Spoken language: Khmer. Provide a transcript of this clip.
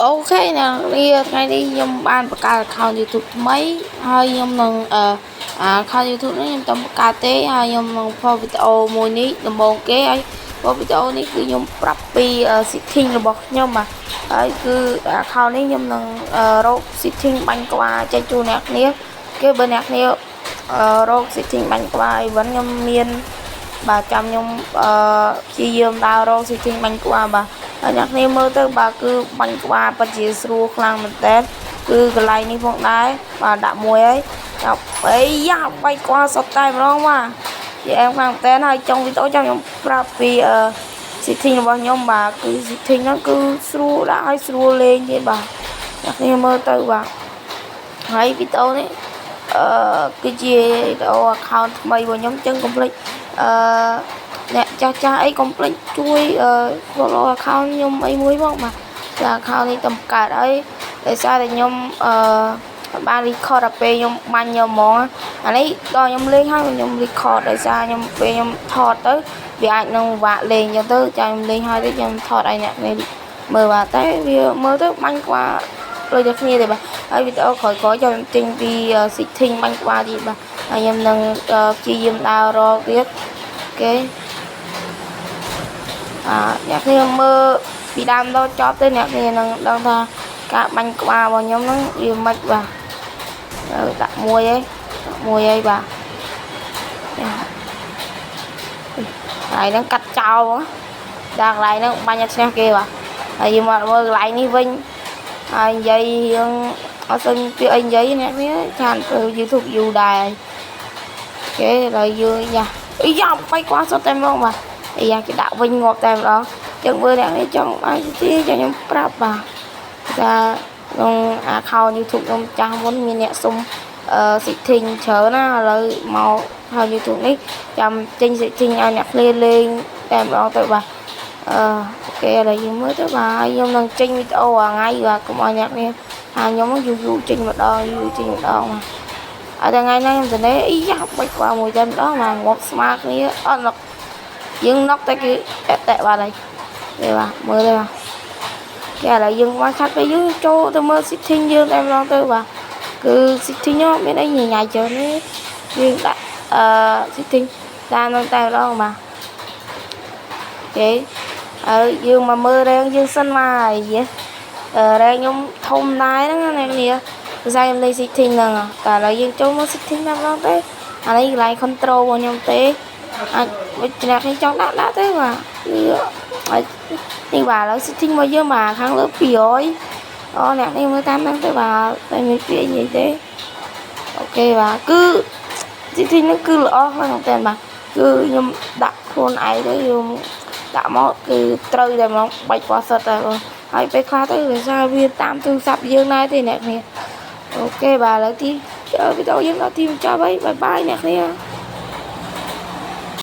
OK អ្នកនាងថ្ងៃនេះខ្ញុំបានបង្កើត account YouTube ថ្មីហើយខ្ញុំនឹងអឺ account YouTube នេះខ្ញុំតែបង្កើតទេហើយខ្ញុំនឹងផុសវីដេអូមួយនេះដំបូងគេហើយផុសវីដេអូនេះគឺខ្ញុំប្រាប់ពី setting របស់ខ្ញុំបាទហើយគឺ account នេះខ្ញុំនឹងរក setting បាញ់ក្បាលចែកជូនអ្នកគ្នាគេបើអ្នកគ្នារក setting បាញ់ក្បាល event ខ្ញុំមានបាទចាំខ្ញុំអឺព្យាយាមដើររក setting បាញ់ក្បាលបាទហើយអ្នកគ្នាមើលទៅបាទគឺបាញ់ក្បាលពិតជាស្រួលខ្លាំងមែនតើគឺកន្លែងនេះផងដែរបាទដាក់មួយហើយចាប់អីយ៉ាបាញ់ក្បាលសុទ្ធតែម្ដងបាទជាអែមខ្លាំងមែនតើហើយចុងវីដេអូចាំខ្ញុំប្រាប់ពីអឺ setting របស់ខ្ញុំបាទគឺ setting ហ្នឹងគឺស្រួលដាក់ឲ្យស្រួលលេងទៀតបាទអ្នកគ្នាមើលទៅបាទហើយវីដេអូនេះអឺគឺជាវីដេអូ account ថ្មីរបស់ខ្ញុំចឹងកុំភ្លេចអឺអ្នកចាស់ចាស់អីកុំភ្លេចជួយ follow account ខ្ញុំអីមួយផងបាទចា account នេះតំកើតហើយដោយសារតែខ្ញុំអឺបាន record ដល់ពេលខ្ញុំបាញ់យកហ្មងអានេះដល់ខ្ញុំលេងហើយខ្ញុំ record ដោយសារខ្ញុំពេលខ្ញុំថតទៅវាអាចនឹងពិបាកលេងអញ្ចឹងទៅចាំខ្ញុំលេងហើយទៅខ្ញុំថតឲ្យអ្នកនេះមើលបាទតែវាមើលទៅបាញ់ក្បាលដូចតែគ្នាទេបាទហើយវីដេអូក្រោយៗចាំខ្ញុំទិញពី setting បាញ់ក្បាលទៀតបាទហើយខ្ញុំនឹងព្យាយាមដើររកទៀត OK អាអ្នកគ្នាមើលពីដើមដល់ចប់ទៅអ្នកគ្នានឹងដឹងថាការបាញ់ក្បាលរបស់ខ្ញុំហ្នឹងវាមិនបាទដាក់មួយឯងដាក់មួយឯងបាទកន្លែងហ្នឹងកាត់ចោលដល់កន្លែងហ្នឹងបាញ់ឲ្យឈ្នះគេបាទហើយយើងមកមើលកន្លែងនេះវិញហើយនិយាយរៀងអត់សូវពាក្យអីនិយាយអ្នកនេះខានធ្វើ YouTube យូរដែរគេដល់យើងយ៉ាអីយ៉ាបាច់គាត់សុទ្ធតែម្ដងបាទអាយ៉ាគេដាក់វិញងាប់តែម្ដងចឹងមើលអ្នកនេះចង់បានទីចាំខ្ញុំប្រាប់បាទថាក្នុង account YouTube ខ្ញុំចាស់មុនមានអ្នកសុំអឺ setting ច្រើនណាឥឡូវមកហើយ YouTube នេះចាំចេញ setting ឲ្យអ្នកគ្នាលេងតែម្ដងទៅបាទអឺ OK ឥឡូវយើងមើលទៅបាទហើយខ្ញុំនឹងចេញវីដេអូមួយថ្ងៃបាទកុំឲ្យអ្នកគ្នាថាខ្ញុំយូរយូរចេញម្ដងយូរចេញម្ដងបាទអត់ថ្ងៃហ្នឹងខ្ញុំទៅនេះអីយ៉ាបាច់ក្បាលមួយតែម្ដងបាទងាប់ស្មើគ្នាអត់ knock យើង knock តែគេតាក់តាក់បាត់ហើយទេបាទមើលទេបាទគេឥឡូវយើងមកឆាត់ពេលយើងចូលទៅមើល setting យើងតែម្ដងទៅបាទគឺ setting នោះមានអីញញ៉ៃច្រើនទេយើងដាក់អឺ setting តាមនឹងតែម្ដងបាទគេហើយយើងមកមើល rank យើងសិនមកហើយអឺ rank ខ្ញុំធំដែរហ្នឹងណាអ្នកនាងភាសាខ្ញុំលេង setting ហ្នឹងតែឥឡូវយើងចូលមក setting តែម្ដងទេអានេះកន្លែង control របស់ខ្ញុំទេអាចវិជ្ជាគ្នាចង់ដាក់ដាក់ទេបាទគឺអាចនេះបាទឥឡូវ setting របស់យើងបាទខាងលើ200អូអ្នកនេះមើលតាមហ្នឹងទៅបាទតែមានពាក្យនិយាយទេ OK បាទគឺ setting ហ្នឹងគឺល្អខ្លាំងមែនតើបាទគឺខ្ញុំដាក់ខ្លួនឯងទៅខ្ញុំដាក់មកគឺត្រូវតែហ្មងបាច់ពណ៌សិតតែហើយពេលខ្លះទៅដោយសារវាតាមទូរស័ព្ទយើងដែរទេអ្នកគ្នា OK បាទឥឡូវទីវីដេអូយើងដល់ទីបញ្ចប់ហើយ bye bye អ្នកគ្នា។